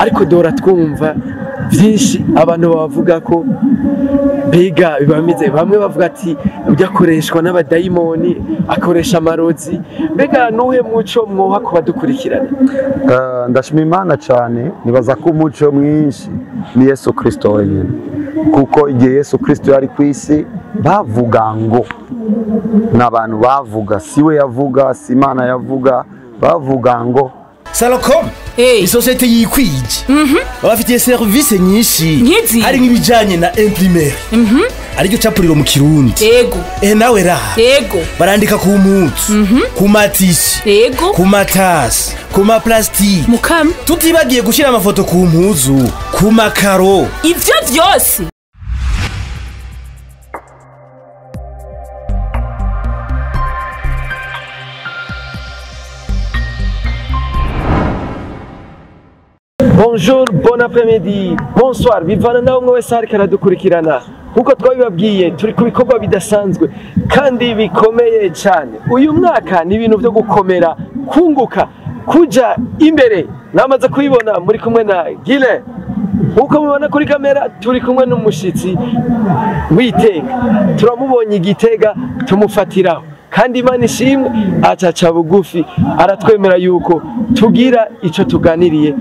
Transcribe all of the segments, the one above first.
Ariko dora twumva byinshi abantu bavuga ko mbega biba bimeze, bamwe bavuga ati ujya akoreshwa n'abadayimoni, akoresha amarozi. Mbega nuhe muco mwoha ku badukurikirana? Ndashima Imana cyane, nibaza ko umuco mwinshi ni Yesu Kristo wenyine, kuko igihe Yesu Kristo yari ku isi bavuga ngo n'abantu bavuga, siwe yavuga, si Imana yavuga, bavuga ngo Salocom, isosiyete yikwije, babafitiye serivisi nyinshi. Nk'izi? Hari nk'ibijanye na imprimerie, ariryo capuriro mu Kirundi. Nawe ra barandika ku mpuzu, ku matisi, ku matasi, ku maplastiki, mukama, tutibagiye gushira amafoto ku mpuzu, ku makaro. Ivyo vyose. Bonjour, bon après-midi, bonsoir, bivana nawe umwe wese ariko aradukurikirana. Nkuko twabibabwiye, turi ku bikorwa bidasanzwe kandi bikomeye cyane. Uyu mwaka ni ibintu byo gukomera, kunguka, kuja imbere. Namaze kubibona muri kumwe na Gile. Nkuko mubibona kuri kamera, turi kumwe n'umushitsi w'Itega. Turamubonye Igitega, tumufatiraho. Kandi Imana ishimwe, acaca bugufi, aratwemera yuko tugira ico tuganiriye.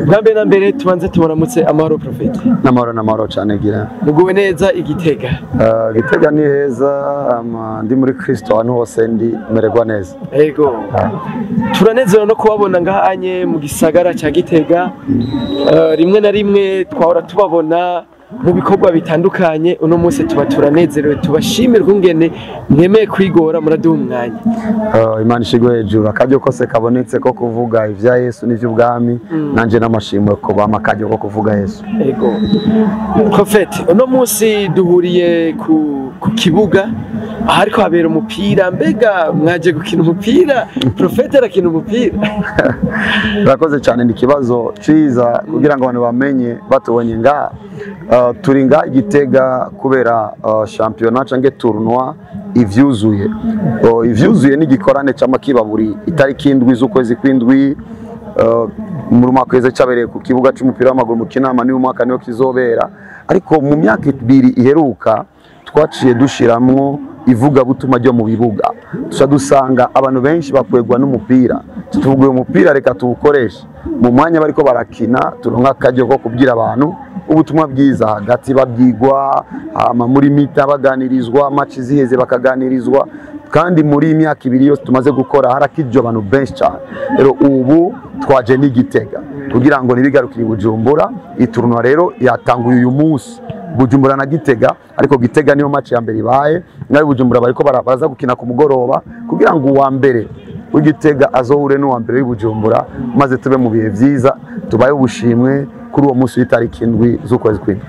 Bwa mbere na mbere tubanze tumuramutse. Amahoro, Profete. N'amahoro, n'amahoro cyane, gira. Muguwe neza Igitega? Gitega ni heza, ndi muri Kristo, ahantu hose ndi mererwa neza. Ego, turanezerewe no kubabona ngahanye mu gisagara ca Gitega. Rimwe na rimwe twahora tubabona mu bikorwa bitandukanye, uno munsi tuba turanezerewe, tubashimirwa ingene mwemeye kwigora muraduha umwanya. Imana ishigwe hejuru, akaryo kose kabonetse ko kuvuga ivya Yesu n'ivy'ubwami, nanje n'amashimwe ko bampa akaryo ko kuvuga Yesu. Ego, Profete, uno munsi duhuriye ku kibuga ahariko habera umupira. Mbega mwaje gukina umupira? Profete arakina umupira? Urakoze cyane, ni ikibazo ciza kugira ngo abantu bamenye batubonye ngaha. Turi ngaha i Gitega kubera shampiyona canke tournoi Ivyuzuye. Ivyuzuye ni igikorane c'amakiba buri itariki 7 z'ukwezi kw'indwi. Muri mwaka weze cyabereye ku kibuga c'umupira w'amaguru mu Kinama, niwo mwaka niyo kizobera, ariko mu myaka 2 iheruka twaciye dushiramwo ivugabutumwa ryo mu bibuga, tuca dusanga abantu benshi bakwegwa n'umupira, tuvuga uyu mupira reka tuwukoreshe mu mwanya bariko barakina, turonka akaryo ko kubwira abantu ubutumwa bwiza hagati babyigwa, hama muri mita baganirizwa, match ziheze bakaganirizwa. Kandi muri iyi myaka 2 yose tumaze gukora harakijwe abantu benshi cyane. Rero ubu twaje n'Igitega kugira ngo ntibigarukire i Bujumbura. Itournoi rero yatanguye uyu munsi Bujumbura na Gitega, ariko Gitega niyo match ya mbere ibaye, nayo Bujumbura bariko baraza gukina ku mugoroba, kugira ngo uwa mbere w'Igitega azohure n'uwa mbere w'i Bujumbura, maze tube mu bihe vyiza, tubaye ubushimwe kuri uwo munsi w'itariki 7 z'ukwezi kw'indwi.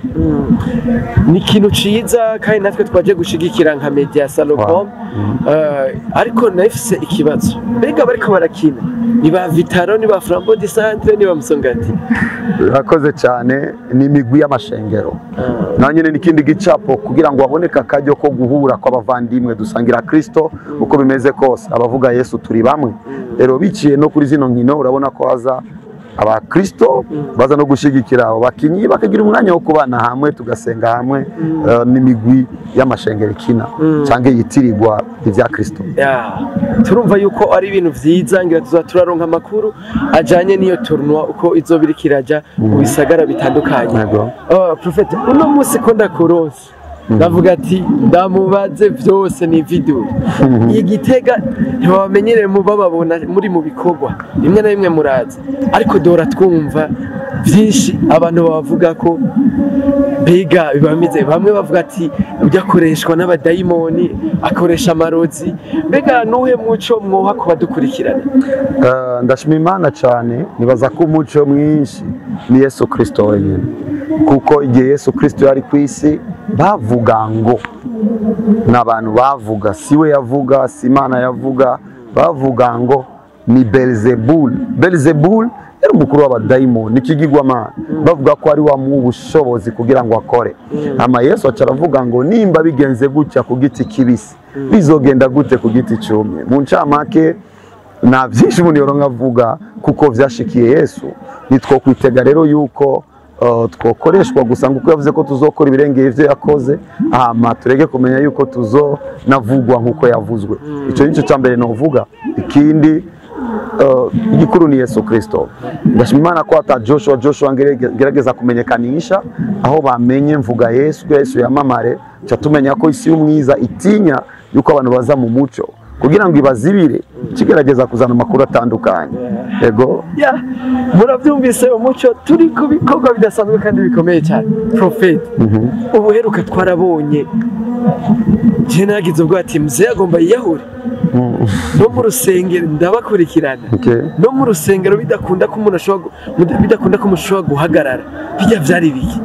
Ni ikintu ciza kandi natwe twaje gushigikira nka Media Salocom. Ariko nafise ikibazo, mbega bariko barakina ni ba Vitaro, ni ba Flambeau du Centre, ni ba Musongati? Urakoze cyane, ni imigwi y'amashengero, na nyine ni ikindi gicapo kugira ngo haboneke akaryo ko guhura kw'abavandimwe dusangira Kristo. Uko bimeze kose abavuga Yesu turi bamwe. Rero biciye no kuri zino nkino, urabona ko haza abakristo baza no gushigikira abo bakinyi, bakagira umwanya wo kubana hamwe, tugasenga hamwe. N'imigwi y'amashengero ikina canke yitirirwa ivya Kristo. Ya, turumva yuko ari ibintu vyiza, ngira tuza turaronka amakuru ajanye n'iyo tournoi uko izoba iriko iraja mu bisagara bitandukanye. Yego. Prophet, uno munsi ko ndakuronse, ndavuga ati ndamubaze vyose ni video. Igitega ntibamenyereye mu bababona muri mu bikorwa, rimwe na rimwe muraza, ariko dora twumva byinshi abantu bavuga ko mbega biba bimeze, bamwe bavuga ati ujya akoreshwa n'abadayimoni, akoresha amarozi. Mbega nuhe muco mwoha ku badukurikirana? Ndashima Imana cyane, nibaza ko umuco mwinshi ni Yesu Kristo wenyine, kuko igihe Yesu Kristo yari ku isi bavuga ngo n'abantu bavuga, siwe yavuga, si Imana yavuga, bavuga ngo ni Belzebul. Belzebul yari umukuru w'abadayimoni, ikigirwamana, bavuga ko ari wamuha ubushobozi kugira ngo akore. Hama Yesu aca aravuga ngo nimba bigenze gutya ku giti kibisi, bizogenda gute ku giti cyumye? Mu ncamake, nta byinshi umuntu yoronka avuga kuko vyashikiye Yesu. Nitwo kwitega rero yuko twokoreshwa gusa nguko yavuze ko tuzokora ibirengeye ivyo yakoze, hama turege kumenya yuko tuzonavugwa nkuko yavuzwe. Ico nico ca mbere novuga. Ikindi igikuru ni Yesu Kristo. Ndashima Imana ko ata Joshua ngerageza kumenyekanisha aho bamenye mvuga Yesu, Yesu yamamare, chatumenya ko isi y'umwiza itinya yuko abantu baza mu muco kugira ngo ibazibire, kigerageza kuzana amakuru atandukanye. Ego murabyumvise umuco turi ku bikorwa bidasanzwe kandi bikomeye cyane. Prophet, ubuheruka twarabonye je nagize ubwo ati mzee agomba yiyahure no mu rusengero ndabakurikirana, no mu rusengero bidakunda ko umuntu ashobora bidakunda ko mushobora guhagarara, bijya vyari biki?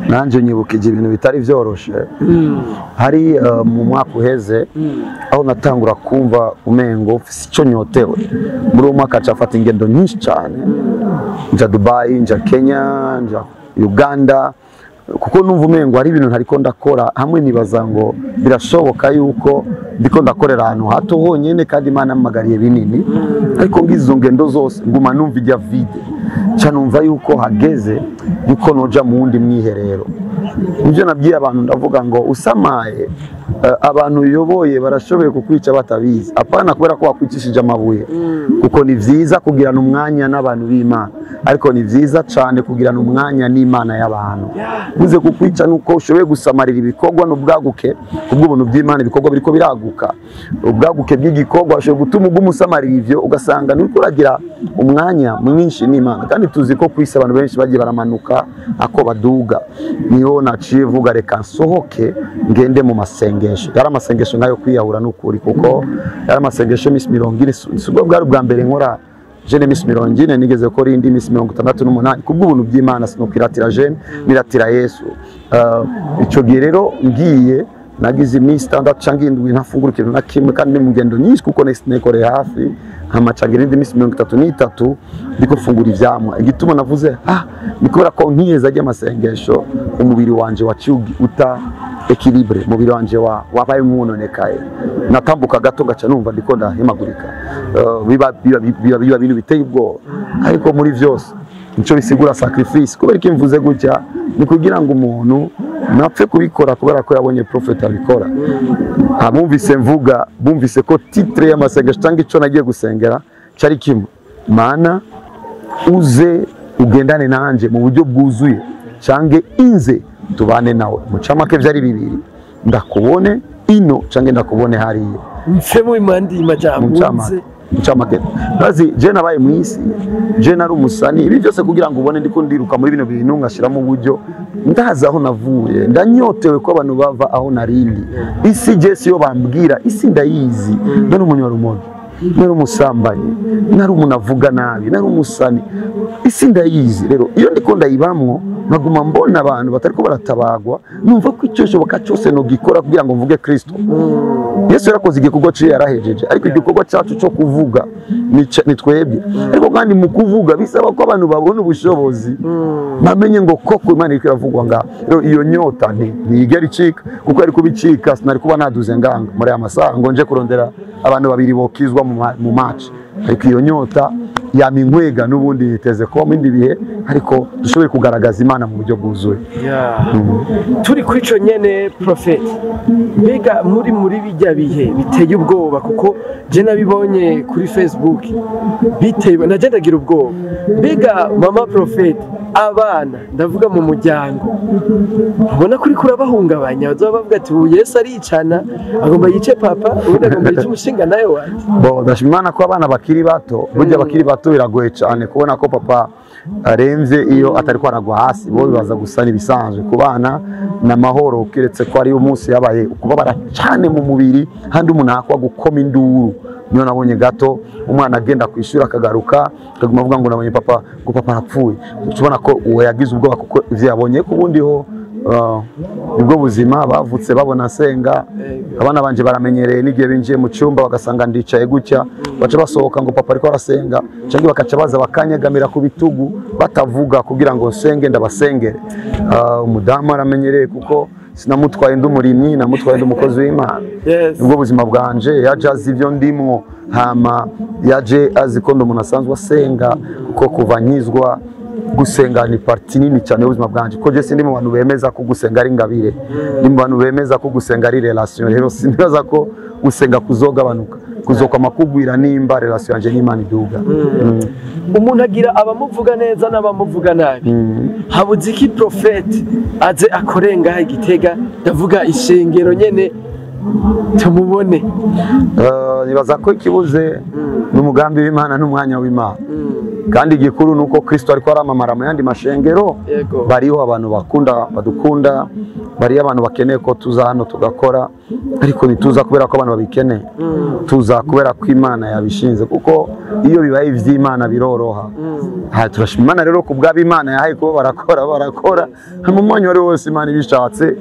Nanje nyibukije ibintu bitari vyoroshe. Hari mu mwaka uheze aho natangura kumva umengo mfise ico nyotewe. Muri uwo mwaka cafata ingendo nyinshi cyane, nja Dubai, nja Kenya, nja Uganda, kuko numva umengo hari ibintu ntariko ndakora hamwe, nibaza ngo birashoboka yuko ndiko ndakorera ahantu hato honyene kandi Imana amagariye binini. Ariko ngizo ngendo zose nguma numva ijya vide, ca numva yuko hageze yuko noja mu wundi mwiherero. Nivyo nabwiye abantu, ndavuga ngo usamaye abantu uyoboye barashoboye kukwica batabizi, apana kubera ko wakwicishije amabuye, kuko ni vyiza kugirana umwanya n'abantu b'Imana, ariko ni vyiza cane kugirana umwanya n'Imana y'abantu. Uze kukwica nuko ushoboye gusamarira ibikorwa n'ubwaguke kubw'ubuntu bw'Imana, ibikorwa biriko biraguka, ubwaguke bw'igikorwa ushoboye gutuma ugumusamarira ivyo, ugasanga nuko uragira umwanya mwinshi n'Imana. Kandi tuzi ko kwisi abantu benshi bagiye baramanuka ako baduga. Niho naciye vuga reka nsohoke ngende mu masengesho. Yari amasengesho nayo kwiyahura n'ukuri, kuko yari amasengesho imisi 40, sibwo bwari ubwa mbere nkora jeune imisi 40, nigeze gukora indi imisi 68 kubw'ubuntu bw'Imana. Sinokwiratira jeune, niratira Yesu. Ico gihe rero ngiye nagize imisi 6 canke 7 ntafungura ikintu na kimwe, kandi mu ngendo nyinshi kuko nekoreye hafi nkamacagira indi misi 33 ndiko mfungura ivyamwa. Igituma navuze ni kubera ko nkiheza ry'amasengesho umubiri wanje waciye uta equilibre, umubiri wanje wabaye mwononekaye, natambuka gato gaca numva ndiko ndahemagurika. Biba bintu biteye ubwoba, ariko muri vyose nico bisigura sacrifice. Kubera iki mvuze gutya, ni kugira ngo umuntu napfe kubikora kubera ko yabonye prophet abikora. Abumvise mvuga bumvise ko titre y'amasengesho cyangwa ico nagiye gusengera cari kimwe: Mana uze ugendane nanje mu buryo bwuzuye, cange inze tubane nawe. Mucamake vyari bibiri, ndakubone ino cange ndakubone hariya. Mfemo imandi majambo mucamake. Bazi je nabaye mwisi, je nari umusani, ibi byose kugira ngo ubone ndiko ndiruka muri bino bintu ngashiramo uburyo, ndaza aho navuye, ndanyotewe ko abantu bava aho narindi. Isi je siyo bambwira, isi ndayizi. Nari umunyarumogi, nari umusambanyi, nari umuntu avuga nabi, nari umusani, isi ndayizi. Rero iyo ndiko ndayibamwo nkaguma mbona abantu batariko baratabagwa, numva ko icyo shoboka cyose no gikora kugira ngo mvuge Kristo. Yesu yarakoze igikorwa cye yarahejeje, ariko igikorwa cyacu cyo kuvuga ni twebwe. Ariko kandi mu kuvuga bisaba ko abantu babona ubushobozi, bamenye ngo koko Imana iriko iravugwa nga. Rero iyo nyota ntiyigera icika, kuko ari kubicika sinari kuba naduze nganga muri aya masaha ngo nje kurondera abantu babiri bokizwa mu match. Ariko iyo nyota yaminkwega n'ubundi niteze ko mu bindi bihe, ariko dushobore kugaragaza Imana mu buryo bwuzuye. Turi kuri ico nyene Prophet, mbega muri bijya bihe biteye ubwoba, kuko je nabibonye kuri Facebook biteye, naje ndagira ubwoba. Mbega mama Prophet, abana ndavuga mu muryango ubona kuri kurabahungabanya, bazoba bavuga ati ubu Yesu aricana, agomba yice papa, ubundi agomba yice umushinga nawe wanje. Bo ndashima Imana ko abana bakiri bato, burya bakiri bato biragoye cyane kubona ko papa aremvye iyo atariko aragwa hasi, bo bibaza gusa nibisanzwe. Ku bana na mahoro, kiretse ko ari umunsi yabaye ukubabara cyane mu mubiri, handi umuntu akwa gukoma induru. Niyo nabonye gato umwana agenda kwishura akagaruka akaguma avuga ngo nabonye papa, ngo papa arapfuye. Tubona ko uwo yagize ubwoba kuko ivyo yabonye. Ku bundi ho nibwo buzima bavutse babona senga. Abana banje baramenyereye n'igihe binjiye mu cyumba bagasanga ndicaye gutya, baca basohoka ngo papa ariko arasenga, cyangwa bakaca baza bakanyegamira ku bitugu batavuga kugira ngo nsenge ndabasengere. Umudamu aramenyereye kuko Sinamutwaye ndi umurimyi, namutwaye ndi umukozi w'Imana. Nibwo buzima bwanje. Yaje azi ibyo ndimwo, hama yaje azi ko ndi umuntu asanzwe asenga, kuko kuva nkizwa gusenga ni partie nini cyane y'ubuzima bwanje, ko je sindi mu bantu bemeza ko gusenga ari ingabire, ndi mu bantu bemeza ko gusenga ari relation. Rero sinibaza ko gusenga kuzogabanuka, kuzokwama kugwira nimba relation yanje n'Imana iduga. Umuntu agira abamuvuga neza n'abamuvuga nabi. Habuze iki prophète aze akore ngaha Igitega? Ndavuga ishengero nyene, tumubone. Nibaza ko ikibuze n'umugambi w'Imana n'umwanya w'Imana, kandi igikuru ni uko Kristo ariko aramamara mu yandi mashengero. Bariho abantu bakunda, badukunda, bariho abantu bakeneye ko tuza hano tugakora, ariko ntituza kubera ko abantu babikeneye, tuza kubera ko Imana yabishinze, kuko iyo bibaye ivy'Imana biroroha. Ha, turashima Imana rero ku bw'abo Imana yahaye kuba barakora, barakora. Mu mwanya wari wose Imana ibishatse,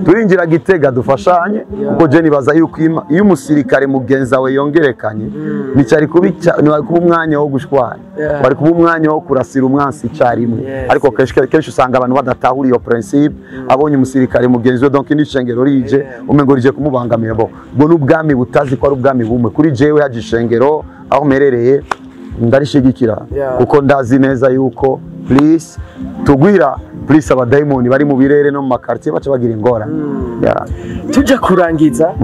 turinjira Gitega dufashanye, kuko je nibaza yuko iyo umusirikare mugenzi wawe yongerekanye, nticyari kuba ntiwari kuba umwanya wo gushwana, wari kuba umwanya wo kurasira umwansi icyarimwe. Ariko kenshi kenshi usanga abantu badatahura iyo principe. Abonye umusirikare mugenzi we, donc n'ishengero rije, umengo rije kumubangamira. Bo ubwo n'ubwami butazi ko ari ubwami bumwe. Kuri jewe haje ishengero aho mperereye, ndarishigikira, kuko ndazi neza yuko plus tugwira, plus abadayimoni bari mu birere no mu makartier baca bagira ingorane. Yeah. Tujya kurangiza,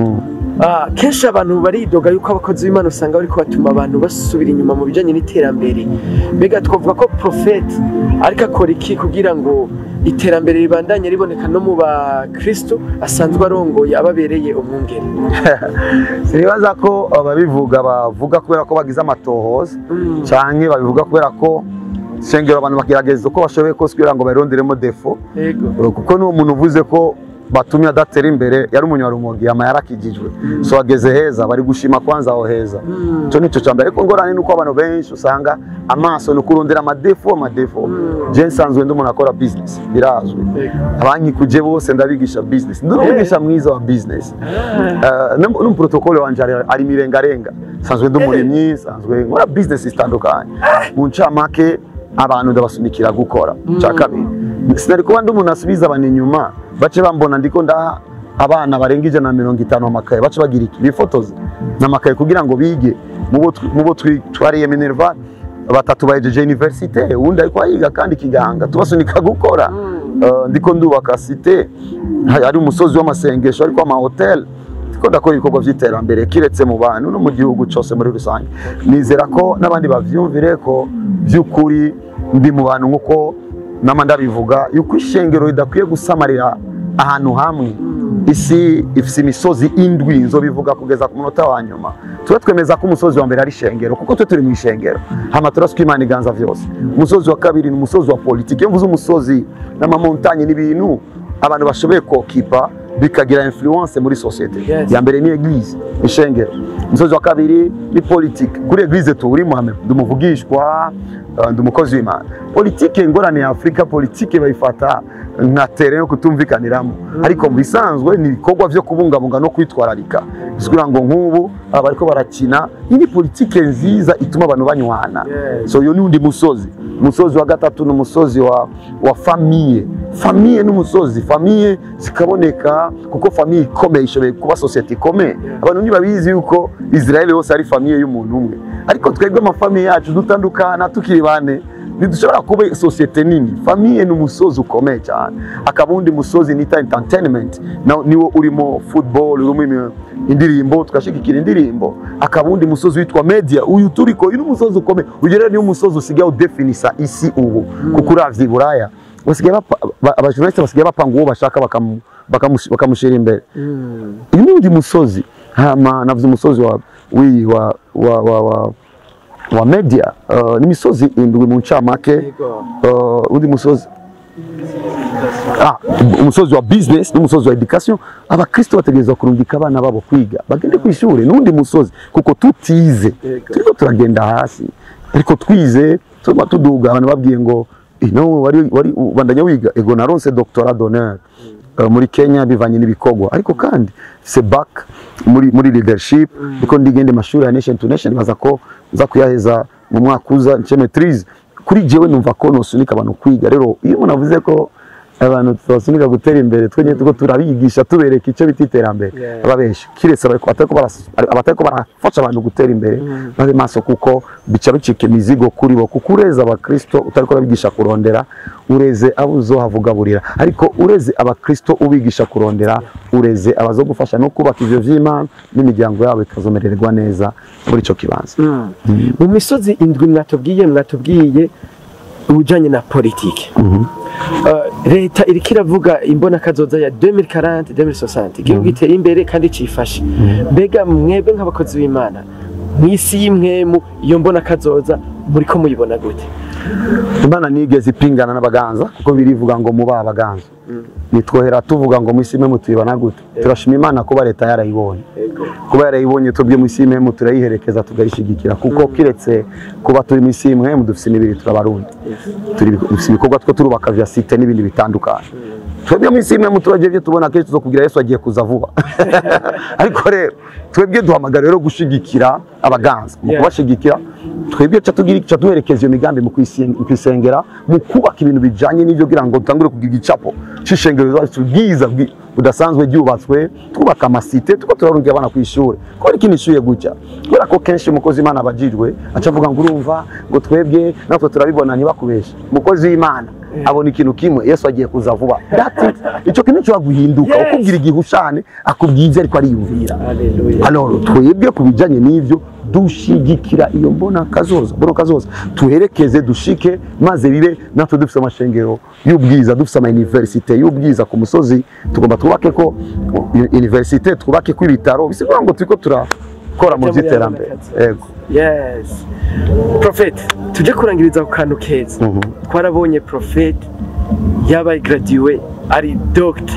kenshi abantu baridoga yuko abakozi b'Imana usanga bariko batuma abantu basubira inyuma mu bijanye n'iterambere. Mbega twavuga ko prophète ariko akora iki kugira ngo iterambere ribandanye riboneka no mu bakristo asanzwe arongoye, ababereye umwungere? Sinibaza ko ababivuga bavuga kubera ko bagize amatohoza, canke babivuga kubera ko shengero abantu bagerageza uko bashoboye kose kugira ngo baronderemo défaut. Kuko n'uwo muntu uvuze ko batumye adatera imbere yari umunyarumogi, yama yarakijijwe, so ageze heza, bari gushima kwanza aho heza. Ico nico cambere. Ariko ngorane nuko abantu benshi usanga amaso ni kurondera amadéfauts, amadéfauts. Je nsanzwe ndi umuntu akora business, birazwi. Abankikuje bose ndabigisha business, ndi umwigisha mwiza wa business. No protocole wanje ari mirengarenga. Nsanzwe ndi umurimyi, nsanzwe nkora business zitandukanye. Mu ncamake, abantu ndabasunikira gukora. Cya kabiri, sinari kuba ndi umuntu asubiza abantu inyuma, bace bambona ndiko ndaha abana barenga 150 amakaye, bace bagira iki, bifotoze n'amakaye kugira ngo bige. Mubo twariye minerval, batatu bahejeje université, uwundi ariko ayiga kandi kiganga. Tubasunika gukora. Ndiko ndubaka cité, hari umusozi w'amasengesho, ariko ama hotel, ndiko ndakora ibikorwa by'iterambere kiretse mu bantu no mu gihugu cyose muri rusange. Nizera ko n'abandi bavyumvire ko by'ukuri ndi mu bantu, nk'uko nama ndabivuga, yuko ishengero ridakwiye gusamarira ahantu hamwe. Isi ifise imisozi indwi, nzobivuga kugeza ku munota wa nyuma. Tuba twemeza ko umusozi wa mbere ari ishengero, kuko twe turi mu ishengero, hama turaswa Imana iganza vyose. Umusozi wa kabiri ni umusozi wa politiki. Iyo mvuze umusozi n'amamontagne, n'ibintu abantu bashoboye kokipa bikagira influence muri société. Ya mbere ni église, ishengero. Umusozi wa kabiri ni politique. Kuri église turimo hamwe, ndumuvugishwa, ndi umukozi w'Imana. Politike, ingorane ya Afurika, politike bayifata nka terrain yo kutumvikaniramo, ariko mu bisanzwe ni ibikorwa vyo kubungabunga no kwitwararika. Kugira ngo nk'ubu aba bariko barakina, iyi ni politike nziza ituma abantu banywana. So iyo ni undi musozi. Umusozi wa gatatu ni umusozi wa famille. Famille ni umusozi, famille zikaboneka, kuko famille ikomeye ishoboye kuba société ikomeye. Abantu ntibabizi yuko Israel yose ari famille y'umuntu umwe, ariko twebwe amafamille yacu dutandukana tukiri bane, ntidushobora kuba société nini. Famille ni umusozi ukomeye cyane. Akaba undi musozi nita entertainment, niwo urimo football, urimo indirimbo, tugashigikira indirimbo. Akaba undi musozi witwa media, uyu turiko. Uyu ni umusozi ukomeye. Uyu rero niwo musozi usigaye udefinisa isi ubu, kuko uravye i Buraya basigaye abajournaliste basigaye bapanga uwo bashaka bakamushira imbere. Uyu ni undi musozi. Hama navuze umusozi wa wi wa media, ni imisozi indwi mu ncamake. Undi musozi, umusozi wa business n'umusozi wa education. Abakristo bategerezwa kurungika abana babo kwiga, bagende ku ishuri, n'undi musozi, kuko tutize turiko turagenda hasi, ariko twize tuma tuduga. Abantu babwiye ngo: "Eh, no wari bandanya wiga." Ego, naronse doctorat d'honneur muri Kenya bivanye n'ibikorwa, ariko kandi c'est bac muri leadership, ndiko ndigende mashuri ya nation to nation, baza ko nza kuyaheza mu mwaka uza nce maîtrise. Kuri jewe numva ko nosunika abantu kwiga. Rero iyo umuntu avuze ko Abantu tubasunika gutera imbere twe nyine tuko turabigisha, tubereka icyo bita iterambere. Ababenshi kiretse abatariko barafasha abantu gutera imbere babe maso, kuko bica bicika imizigo kuri bo, kuko ureze abakristo utariko urabigisha kurondera, ureze abo uzohavugaburira, ariko ureze abakristo ubigisha kurondera, ureze abazogufasha no kubaka ivyo vy'Imana n'imiryango yabo ikazomererwa neza muri ico kibanza. Mu misozi indwi mwatubwiye ubujanye na politike. Leta iriko iravuga imbona kazoza ya 2040 2060, igihugu gitera imbere kandi cifashe. Mbega mwebwe nk'abakozi b'Imana mw'isi y'imwemu, iyo mbona kazoza muriko muyibona gute? Imana nigeze ipingana n'abaganza, kuko birivuga ngo muba abaganza. Nitwohera tuvuga ngo mw'isi imwe mutuyibona gute? Turashima Imana kuba leta yarayibonye. Kuba yarayibonye, twebwe mw'isi imwe turayiherekeza, tugayishigikira, kuko kiretse kuba turi mw'isi imwe dufise n'ibiri, turabarundi. Turi dufise ibikorwa two turubaka vya cité n'ibindi bitandukanye. Twebwe mw'isi imwe muturage byo tubona kenshi tuzokugira Yesu agiye kuza vuba. Ariko rero twebwe duhamagara rero gushigikira abaganza. Mu kubashigikira twebwe ca tugira ca duherekeza iyo migambi mu kwisengera, mu kubaka ibintu bijanye n'ivyo, kugira ngo dutangure kugira igicapo c'ishengero zacu bwiza budasanzwe ryubatswe, twubaka ama cités, tuko turarungira abana kw'ishure. Ko ari ikintu ishuye gutya, kubera ko kenshi umukozi w'Imana abajijwe aca avuga ngo urumva ngo twebwe natwe turabibona. Ntibakubeshe, umukozi w'Imana abona ikintu kimwe: Yesu agiye kuza vuba. That's it. Ico kintu cyo guhinduka ukubwira igihushane akubwiza ariko ariyumvira. Hallelujah. Alors twebwe ku bijanye n'ivyo dushigikira iyo mbona kazoza, tuherekeze dushike maze bibe natwe dufise amashengero y'ubwiza, dufise ama université y'ubwiza ku musozi. Tugomba twubake ko université, twubake ko ibitaro, bisigura ngo turiko turakora mu by'iterambere. Yego. Yes, Prophet, tujye kurangiriza ku kantu keza. Twarabonye Prophet yabaye gradué, ari doctor.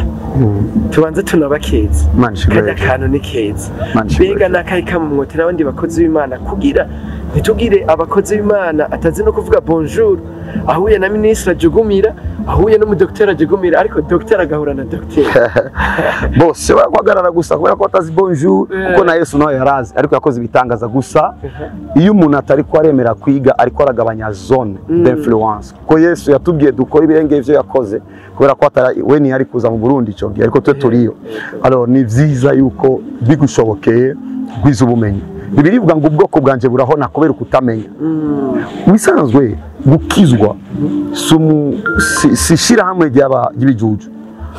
Tubanze tunabakeza. Imana ishimwe. Kajya kantu ni keza. Imana ishimwe. Mbega n'akahe kamumwotera abandi bakozi b'Imana, kugira ntitugire abakozi b'Imana atazi no kuvuga bonjour, ahuye na minisitiri ajugumira, ahuye n'umudokiteri ajugumira, ariko dogiteri agahura na dogiteri? Bose baraguhagarara gusa kubera ko batazi bonjour, kuko na Yesu nawe yarazi, ariko yakoze ibitangaza gusa. Iyo umuntu atari ko aremera kwiga, ariko aragabanya zone d'influence, kuko Yesu yatubwiye dukora ibirenge ivyo yakoze, kubera ko atara we ntiyari kuza mu Burundi ico gihe, ariko twe turiyo. Alors ni vyiza yuko bigushobokeye gwiza ubumenyi. Bibiliya ivuga ngo ubwoko bwanje burahona kubera ukutamenya. Bisanzwe gukizwa si ishirahamwe ry'ibijuju,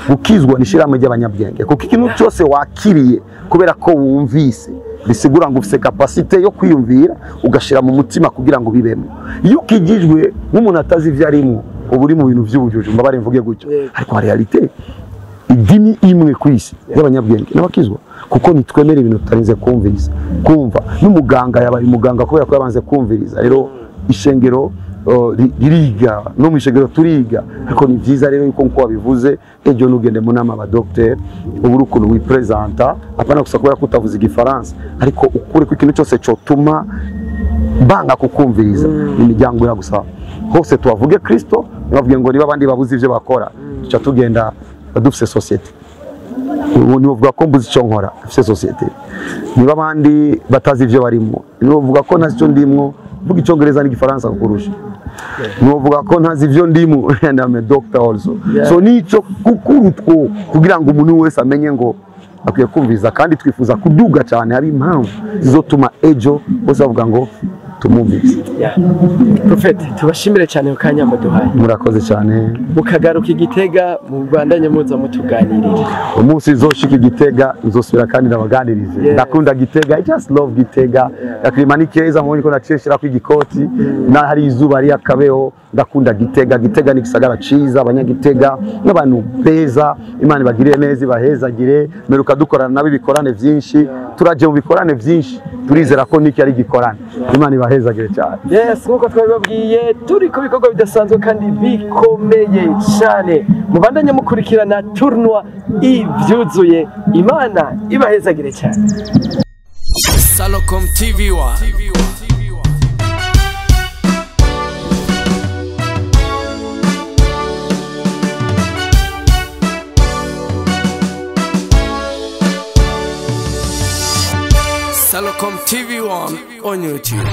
gukizwa ni ishirahamwe ry'abanyabwenge, kuko ikintu cyose wakiriye kubera ko wumvise, bisigura ngo ufise capacité yo kwiyumvira ugashira mu mutima kugira ngo bibemo. Iyo ukijijwe nk'umuntu atazi ivyo arimwo, uba uri mu bintu vy'ubujuju, mbabare mvuge gutyo. Ariko en réalité idini imwe ku isi y'abanyabwenge n'abakizwa, kuko nitwemera ibintu tutarinze kumviriza, kumva. N'umuganga yabaye umuganga kubera ko yabanze kumviriza. Rero ishengero ririga, no mu ishengero turiga. Ariko ni byiza rero yuko nkuko wabivuze ejo, nugende mu nama abadokiteri, ubura ukuntu wipresenta, apana gusa kubera ko utavuze igifaransa, ariko ukure ko ikintu cyose cyotuma banga kukumviriza. Imiryango iragusaba hose tubavuge Kristo, ntibavuge ngo niba abandi babuze ibyo bakora tuca tugenda dufise société. Ubu ntibavuga ko mbuze icyo nkora, mfise société. Niba abandi batazi ibyo barimo, ntibavuga ko ntazi icyo ndimwo, mvuga icyongereza n'igifaransa kukurusha, ntibavuga ko ntazi ibyo ndimo, and I'm a doctor also. So nico kukurutwo kugira ngo umuntu wese amenye ngo akwiye kumviriza, kandi twifuza kuduga cyane hari impamvu zizotuma ejo bose bavuga ngo tumumvise. Yeah. Prophet, tubashimire cyane ku kanya muduhaye. Murakoze cyane. Mukagaruka igitega mu Rwanda, muza mutuganirira. Umunsi nzoshika igitega nzosubira kandi ndabaganirize. Ndakunda Gitega, I just love Gitega. Yakirima ni keza, mubonye ko naciye nshirako igikoti na hari izuba ari akabeho. Ndakunda Gitega. Gitega ni igisagara ciza, abanyagitega n'abantu beza. Imana ibagirire neza, ibahezagire. Meruka dukorana nabo ibikorane vyinshi, turaje mu bikorane vyinshi, turizera ko niki ari igikorane. Imana ibahezagire cyane. Yes, nk'uko twabibabwiye, turi ku bikorwa bidasanzwe kandi bikomeye cyane. Mubandanye mukurikirana tournoi ivyuzuye. Imana ibahezagire cyane. Salocom TV1. Salocom TV1 on YouTube.